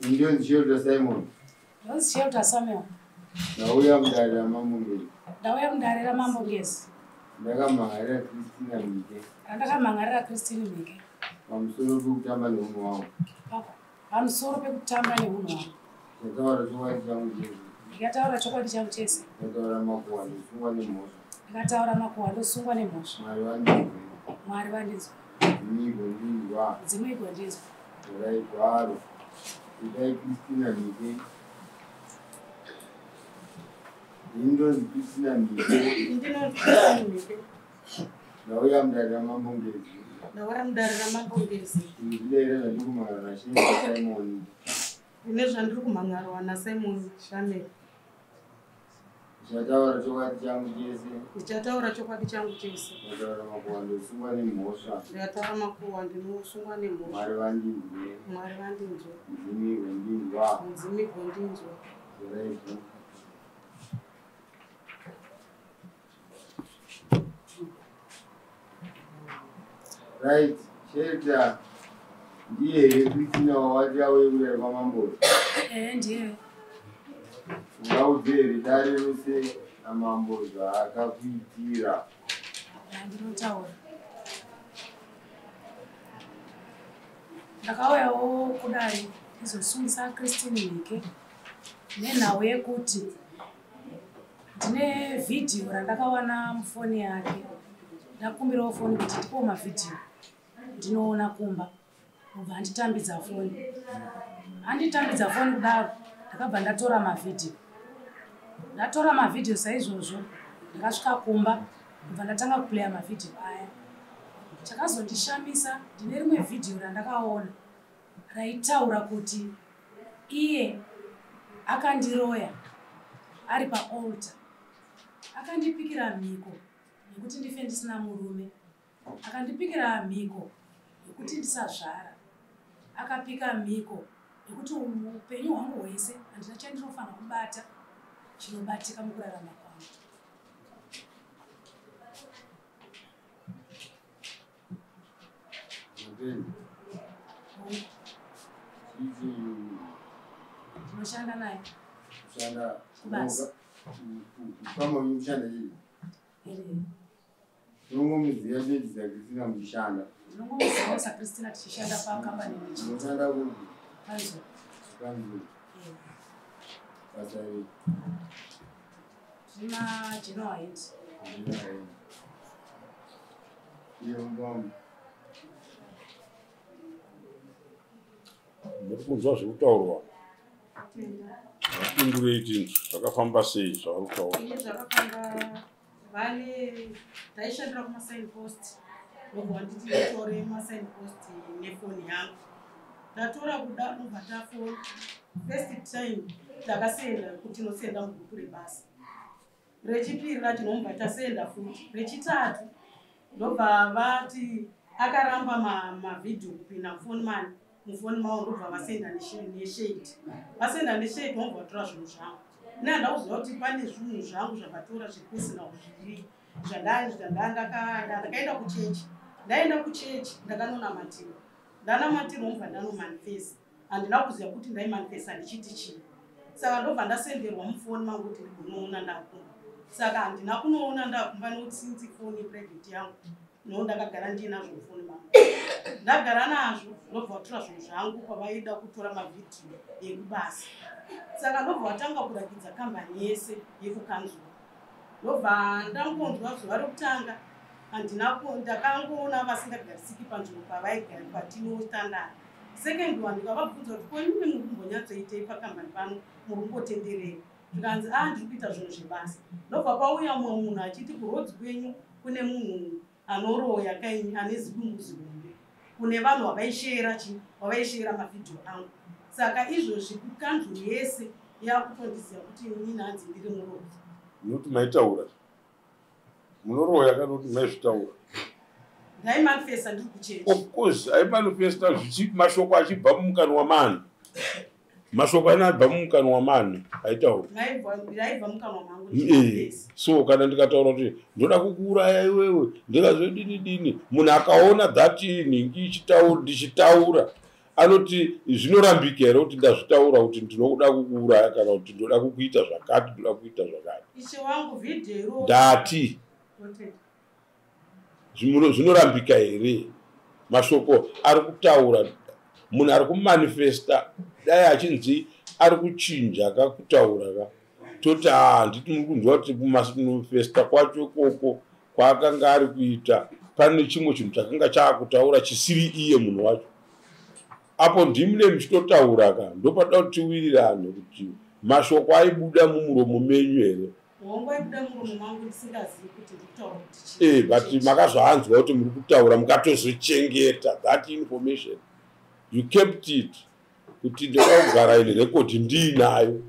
Ndinonzi Shelter Simon. Ndonzi Shelter Samuel. Ndauya mudare raMambo Ngezi. Ndauya mudare raMambo Ngezi. Ndakamhan'arira Christina Mhike. Randakamhan'arira Christine Mhike. Pamusoro pekutamba neunhu wangu. Pamusoro pekutamba neunhu wangu. Ndataura chokwadi changu chese. Ndikataura chokwadi changu chese. Ndataura makuhwa ndosungwa nemhosva. Ndikataura makuhwa ndosungwa nemhosva. Mwari vandinzwe. Mwari vandinzwe. Mudzimu igondinzwa. Mudzimu igondinzwa. Torai gwaro. Itai Christina Mhike. Ini ndonzi Christina Mhike. Ndinonzi Christine Mhike. Ndauya mudare raMambo Ngezi. Ndauya mudare raMambo Ngezi. Ndizvidaira zvandiri kumhan'ara naShelter Simon. Ndine zvandiri kumhan'arwa naSimon Shamel. Ndichataura chokwadi changu chese. Ndichataura chokwadi changu chese. Ndataura makuhwa ndosungwa nemhosva. Ndikataura makuhwa ndinosungwa nemhosva. Mwari vandinzwe. Mwari vandinzwe. Mudzimu igondinzwa. Mudzimu igondinzwa. Torai bhuku. Right, Shelter. Ndiye here Christina wawati auye kudare kwaMambo? Ehe ndiye. Ungaudze here dare rose namambo zvaakakuitira? Ndinotaura. Ndakauyawo kudare ndizosungisa Christine Mhike nenhau yekuti ndine vhidhiyo randakawana mufoni yake. Ndakumbirawo foni kuti ndipewo mavhidhiyo ndinoona kumba. Ndobva anditambidza foni. Anditambidza foni kudaro ndakabva ndatora mavhidhiyo. Ndatora mavhidhiyo saizvozvo ndakasvika kumba ndobva ndatanga kupleya mavhidhiyo aya. Chakazondishamisa ndine rimwe vhidhiyo randakaona raitaura kuti iye akandiroya ari paaltar. Akandipikira mhiko yekuti ndife ndisina murume. Akandipikira mhiko yekuti ndisazvara. Akapika mhiko yekuti upenyu hwangu hwese handina chandinofanira kubata chinobatika mukurarama kwangu. Mapeni. Chii Ndinoshanda naye kushanda Kubasa. Kukama kushanda chii? Ere, Unongomuziva chete saChristina muchishanda. Ndinongomuzivawo saChristina tichishanda pakambani imwe Unoshanda kupi? Kanzuru. Kanzuru. Basa rei? Tiri mageneral head. Iye mubambo. Muri kunzwa zviri kutaurwa. Vapindurei chinhu zvakafamba sei zvavari kutaura. Ini zvakafamba vane taishandira kumasign post ndobva vanditi nditore masign post nefoni yangu. Ndatora kuda ndobva tafona. First time takasenda kuti tinosenda mubhuku rebasa. Rechipiri racho ndobva tasenda futi. Rechitatu ndobva vati akaramba mavhidhiyo kupinda mufoni mani mufoni mavo ndobva vasenda neshade. Vasenda neshade vobva vatora zvinhu zvangu. Ini handina kuziva kuti pane zvinhu zvangu zvavatora zvepersonal zviri ndakaenda kuchechi. Ndaenda kuchechi ndakanonamatirwa. Ndanamatirwa ndobva ndanomanifesta. Handina kuziva kuti ndaimanifesta ndichiti chii. Saka ndobva ndasenderwa mufoni mangu kuti ndigonoona ndakumba. Saka handina kunoona ndakumba nekuti since foni private yangu no ndakagara ndiinazvo mufoni mangu. Ndagara nazvo ndobva vatora zvinhu zvangu pavaida kutora mavhidhiyo ekubasa. Saka ndobva vatanga kurakidza kambani yese yekukanzuru. Ndobva ndangonzwa zuva rekutanga handina ndakangoona vasingagarisiki panzvimbo pavaigara patinotandara. Second one ndikavabvunza kuti ko imimi muri kumbonyatsoitei pakambani pano muri kungotenderera. Zvikanzi a ndiri kuita zvinhu zvebasa. Ndobva pauya mumwe munhu achiti kurodzi kwenyu kune munhu anoroya kaini ane zidumbu zihombe. Kune vanhu vavaishera chi vavaishera mavhidhiyo angu. Saka izvozvi kanzuru yese yakutondiziva kuti inini hanzi ndiri muroyi. Munoti maitaura. Munoroya kana kuti maizvitaura. Ndaimanifesta ndiri kuchechi. Of course, aimanifesta mashoko achibva mumukanwa mani. Mashoko anobva mumukanwa mani aitaura. Ndaibva mukanwa mangu ndichimanifesta. So kana ndikataura kuti ndoda kukuuraya iwewe, ndingazodini dini, munhu akaona that nhingi ndichitaura Anoti zvinorambika here kuti ndazvitaura kuti ndinoda kukuuraya kana kuti ndoda kukuita zvakati, ndoda kuita zvakati. Ishe wangu vhidhiyo ndati zvinorambika here? Mashoko ari kutaura munhu ari kumanifesta dai achinzi ari kuchinja kakutaura ka toti handiti muri kunzwa kuti kumanifesta kwacho ikoko kwaakanga ari kuita pane chimwe chinhu chakanga chaakutaura chisiri iye munhu wacho. Apo ndimune muchitotaura ka ndopada kuti tiwirirane kuti mashoko aibuda mumuromo menyu here? Hongu aibuda muromo mangu ndisingazivi kuti ndikutaura kuti chii. But makazoanzwa kuti muri kutaura mukatozochengeta that information. You kept it kuti ndoda kugara ine rekodi ndiinayo.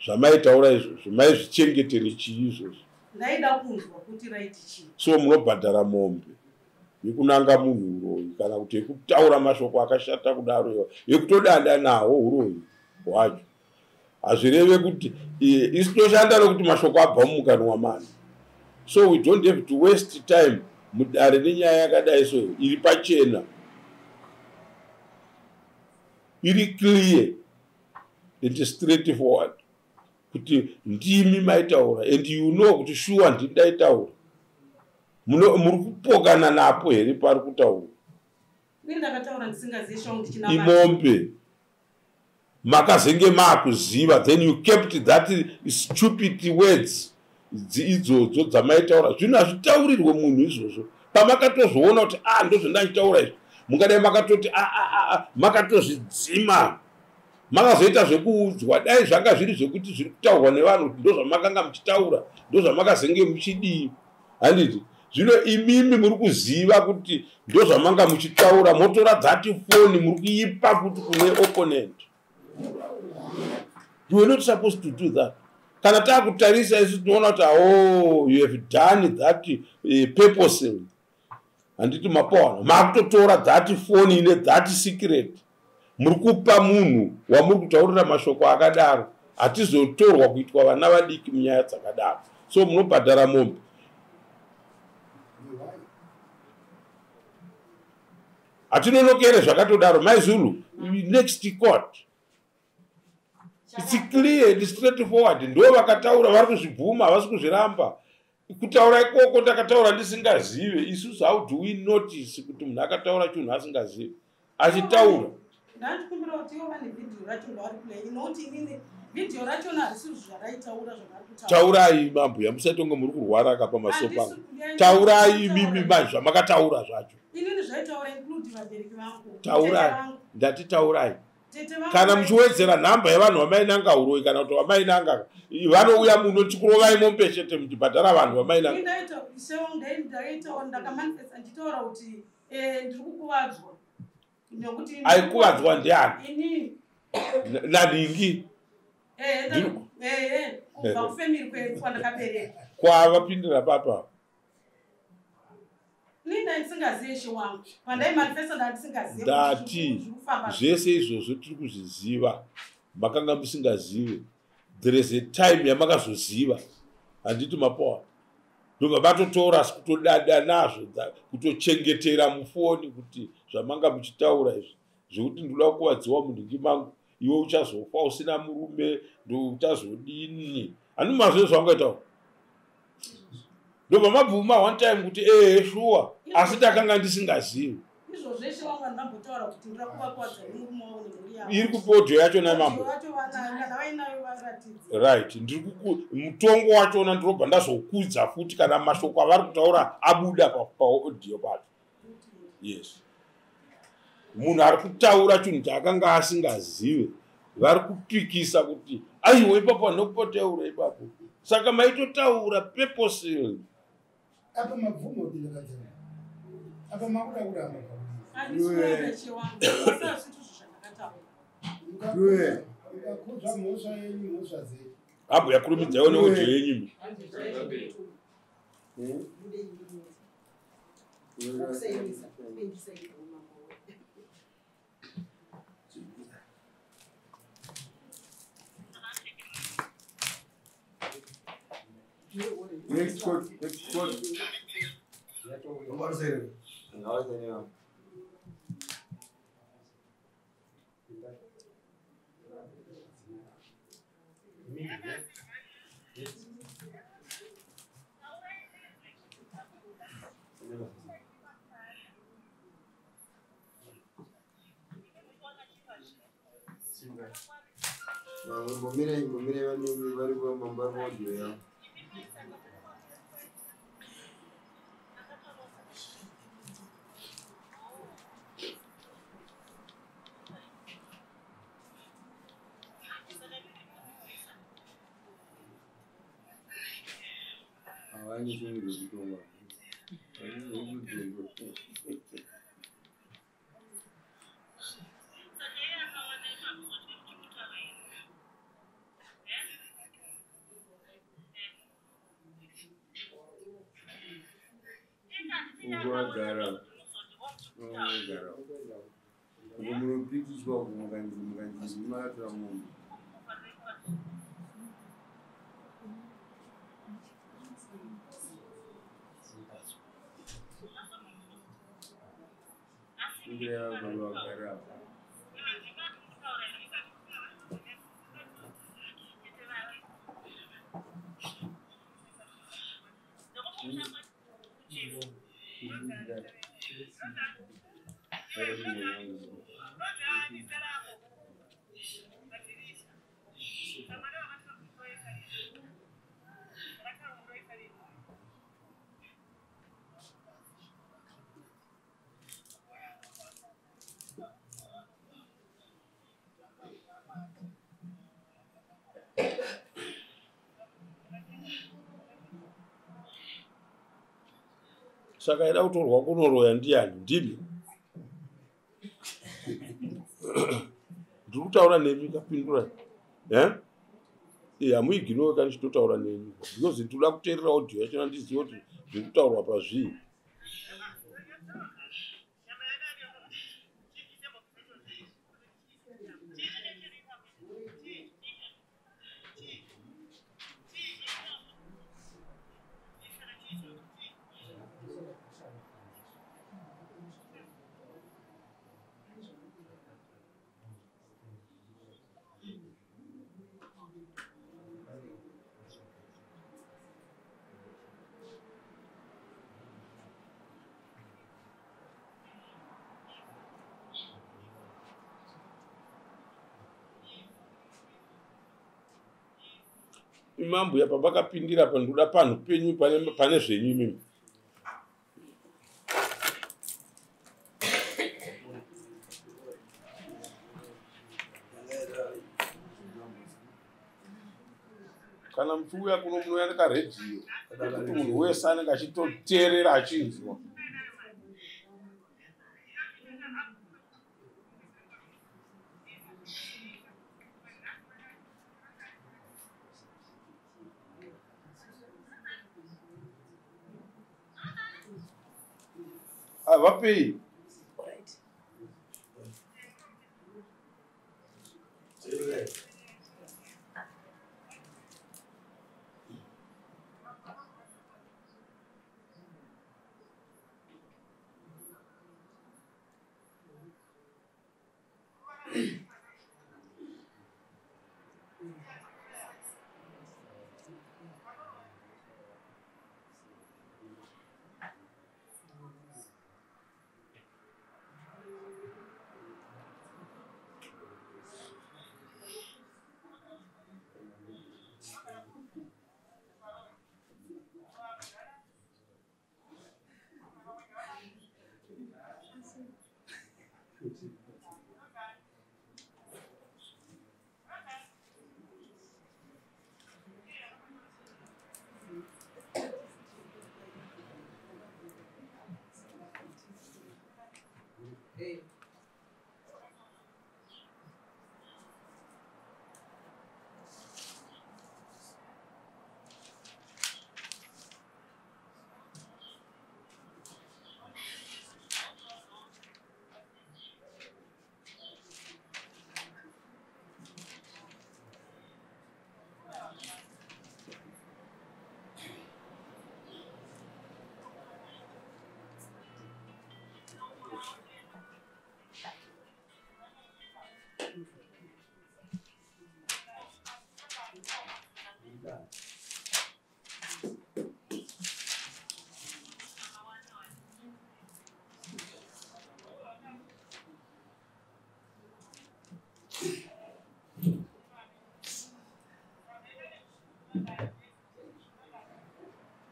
Zvamaitaura izvozvo maizvichengetere chii izvozvo? Ndaida kunzwa kuti raiti chii. So munobhadhara mombe yekunanga munhu uroyi kana kuti yekutaura mashoko akashata kudaro yekutodada nawo uroyi hwacho. Hazvireve kuti isu toshanda nekuti mashoko abva mumukanwa mani. So we don't have to waste time mudare nenyaya yakadai so iri pachena, iri clear and straight forward kuti ndimi maitaura and you know kuti sure ndini ndaitaura. Muri kupokana napo here pari kutaura? Ini ndakataura ndisingazivi shangu ndichinamata. Imombe makazenge maakuziva, then you kept that stupid words idzodzo dzamaitaura. Zvinhu hazvitaurirwe munhu izvozvo. Pamakatozoona kuti ndozvandachitaura izvi, mungadai makatoti makatozvidzima, makazoita zvekuudzwa. Dai zvanga zviri zvekuti zviri kutaurwa nevanhu kuti ndozvamakanga muchitaura, ndozvamakazenge muchidii, handiti? Zvino imimi muri kuziva kuti ndozvamanga muchitaura, motora dzati foni muri kuipa futi kune opponent. You were not supposed to do that. Kana taakutarisa isu tinoona kuti oh, you have done that purposely. Handiti mapaona makutotora that foni ine that secret, muri kupa munhu wamuri kutaurira mashoko akadaro. Hatizotorwa kuitwa vana vadiki munyaya dzakadaro. So munobhadhara mombe. Hatinonokere zvakatodaro. Maizulu, next court. It's clear and straightforward. Ndo vakataura, vari kuzvibvuma, havasi kuzviramba. Kutaura ikoko ndakataura ndisingazive. Isusu how do we notice kuti munhu akataura chinhu asingazive achitaura? Ndandikumbira kuti ivo vane vhidhiyo racho ndavari kulei, nokuti inini vhidhiyo rachona harisi zvaraitaura zvavari kutaura. Taurai mambuya, musatonge muri kurwara ka pamasopa angu. Taurai imimi manje zvamakataura zvacho. Inini zvaitaura include vabereki vangu. Taurai, ndati taurai. Kana muchiwedzera nhamba yevanhu vamainanga uroyi kana kuti vamainanga vanouya muno tikurovai mombe chete muchibhadhara vanhu vamainanga. Ndaitaura ndakamanifesta ndichitaura kuti ndiri kukuvadzwa. Nekuti aikuvadzwa ndiani? Inini. Naningi. Kubva kufemiri kwedu kwandakabereka. Kwavapindira papa. Nina ndisingaziye she wangu. Pandaimanifesta ndandisingaziye. Ndati zvese izvozvo tiri kuzviziva. Makanga musingazive. There is a time yamakazoziva. Handiti mapoa. Ndobva vatotora kutodada nazvo, kutochengetera mufoni kuti zvamanga muchitaura izvi zvekuti ndoda kukuvadziwa munhingi mangu, iwe uchazofa usina murume, uchazodini. Handiti mazvo zvaungaitaura. Ndobva mabvuma one time kuti shuwa, asi ndakanga ndisingazivi. Izvo zveshe wangu andambotaura kuti ndoda kuvakuvadza nemurume wavo nemhuri yavo. Iri kupodio yacho namambo. Vacho kana vainayo varatidze. Right, ndiri mutongo wachona ndinobva ndazokudza futi kana mashoko avari kutaura abuda paaudio pacho. Yes. Munhu ari kutaura chinhu chaakanga asingazive, vari kupikisa kuti aiwa ipapo anopotaura ipapo. Saka maitotaura purposely. Apa mabvumo kuti ndakadzana. Apa makuda kuramba. Handisi she wangu. Asi zvandakataura. Mukakudza mhosva yenyu, mhosva dzenyu. Apo yakurumidzaiwo neaudio yenyu. Next court, next court. Mbomira vari vari audio yavo. Havani shungu dzekutonga. Ungagara. Ungagara. Munopikiswa mukanzi mukanzi makatora mombe. Ungagara. Saka ida kutorwa kunoroya ndiani? Ndimi. Ndiri kutaura nemi kapindura. Eh? Eh, hamuiginowe kana ndichitotaura nemi. Because ndinoda kuteerera audio yacho ndizive kuti zviri kutaurwa pazvii. Imambuya pavakapindira pandoda panhu penyu pane zvenyu imimi. Kana muchiuya kuno munouya nekaredhiyo kuti munhu wese anenge achitoteerera achinzwa. Vapei. Right.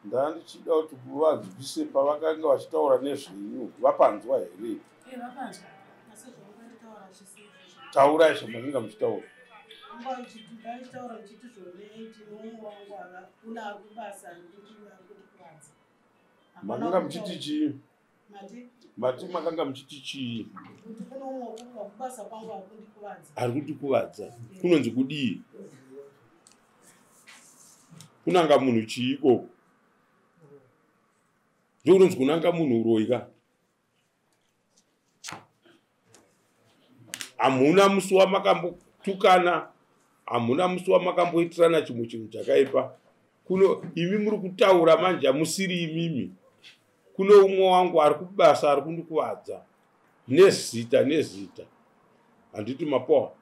Ndandichida kuti vabvise pavakanga vachitaura nezvenyu vapanzwa here? Vapanzwa. Taurai zvamakanga muchitaura. Ndaitaura ndichiti zvone tinomwe wangu kuna ari kubasa ari kundikuvadza. Makanga muchiti chii? Mati makanga muchiti chii? Kuti kuno umwe wakubasa kwangu ari kundikuvadza. Ari kundikuvadza. Kunonzi kudii? Kunanga munhu chii ikoko? Ndokunonzi kunanga munhu uroyi ka. Hamuna musi wamakambotukana, hamuna musi wamakamboitirana chimwe chinhu chakaipa. Kuno imi muri kutaura manje hamusiri imimi. Kuno umwe wangu ari kubasa ari kundikuvadza nezita nezita. Handiti mapoa.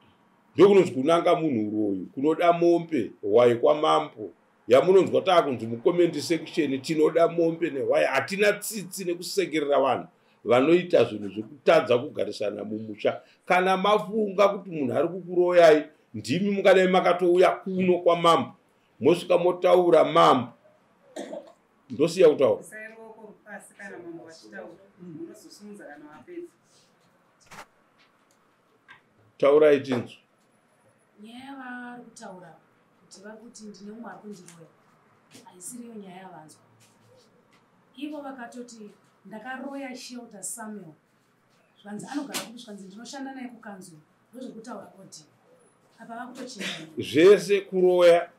Ndokunonzi kunanga munhu uroyi, kunoda mombe hwai kwamambo. Yamunonzwa taakunzi mucomment section tinoda mombe nehwai. Hatina tsitsi nekusekerera vanhu vanoita zvinhu zvekutadza kugarisana mumusha. Kana mafunga kuti munhu ari kukuroyai, ndimi mungadai makatouya kuno kwamambo mosvika motaura mambo. Ndosiya kutaura. Taurai tinzwe. Nyaya vari kutaura kuti vari kuti ndine umwe ari kundiroya haisiriyo nyaya yavanzwa. Ivo vakatoti ndakaroya Shelter Samuel, zvanzi anogara kupi, zvanzi ndinoshanda naye kukanzuru, ndozvekutaura audio. Apa vakutochinja zvese, kuroya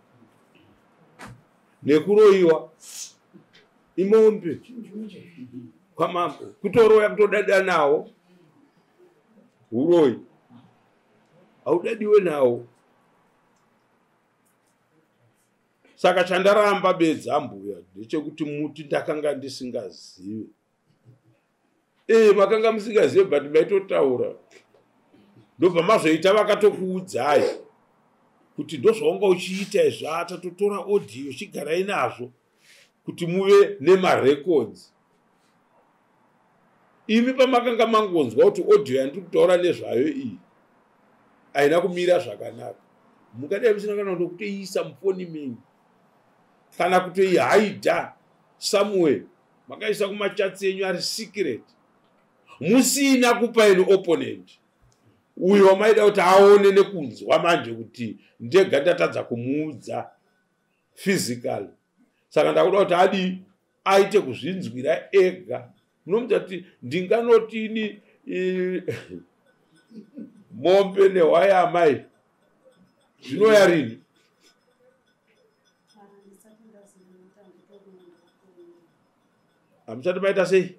nekuroyiwa imombe kwamambo, kutoroya kutodada nawo uroyi haudadiwe nawo. Saka chandaramba bedzi ambuya ndechekuti muti ndakanga ndisingazive. Makanga musingazive but maitotaura. Ndobva mazoita vakatokuudzai kuti ndozvaunga uchiita izvi, tatotora audio chigarai nazvo kuti muve nemarecords. Imi pamakanga mangonzwa kuti audio yandiri kutaura nezvayo iyi haina kumira zvakanaka, mungadai musina kana kutoiisa mufoni menyu kana kutoihaidha somewhere, makaisa kumachatsi enyu ari secret, musina kupa eni opponent uyo wamaida kuti aone nekunzwa manje kuti ndega ndatadza kumuudza physically. Saka ndakuda kuti adi aite kuzvinzwira ega. Munomudza kuti ndinganotini mombe nehwai amai zvinoya rini? Hamusati maita sei?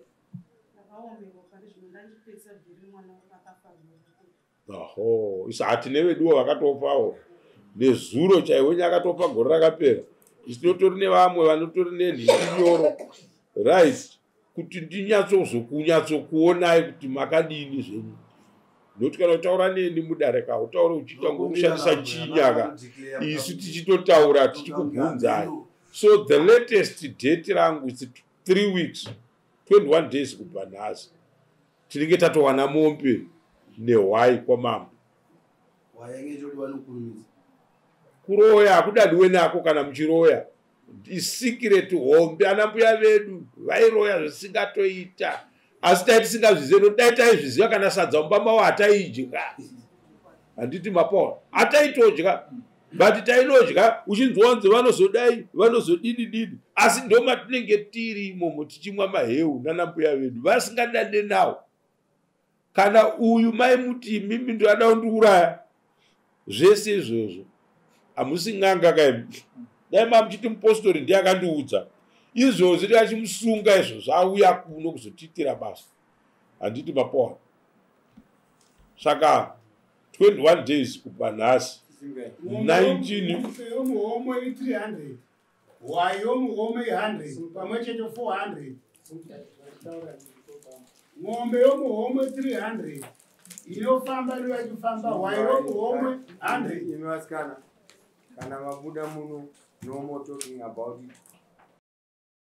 Aho, isu hatine veduwo vakatofawo nezuro chaiwo nyakatofa gore rakapera. Isu tinotori nevamwe vanotori nenhingi nyoro. Right, kuti ndinyatsokuonai kuti makadini zvenyu. Nokuti kana utaura neni mudare ka utaure uchiita ngokushandisa chinyaka, isu tichitotaura tichikubvunzai. So the latest date rangu is 3 weeks 21 days kubva nhasi. Tinenge tatowana mombe nehwai kwamambo. Kuroya hakudadiwe nako kana muchiroya. Isikireti hombe, ana mbuya vedu vairoya zvisingatoita. Asi tai tisingazvizive, dai taizviziva kana sadza mumba mavo hataidya. Handiti mapoa, hataitodya. But tainodya uchinzwa kunzi vanozodai, vanozodini dini. Asi ndomatinenge tiri imomo tichimwa maheu nana mbuya vedu vasingadade nawo. Kana uyu mai muti mimi ndoada kundiuraya, zvese izvozvo hamusi n'anga kaimi. Dai mamuchiti mupostori ndiye akandiudza izvozvo, tikachimusunga izvozvo auya kuno kuzotiitira basa. Handiti mapoa. Saka 21 days kubva nhasi 19 yomuhomwe i300, hwai yomuhomwe i100, pamwe chete 400. Ng'ombe yomuhomwe 300 inofamba inoyachifamba, hwai yomuhomwe 100. Imi vasikana, kana mabuda muno No more talking about it.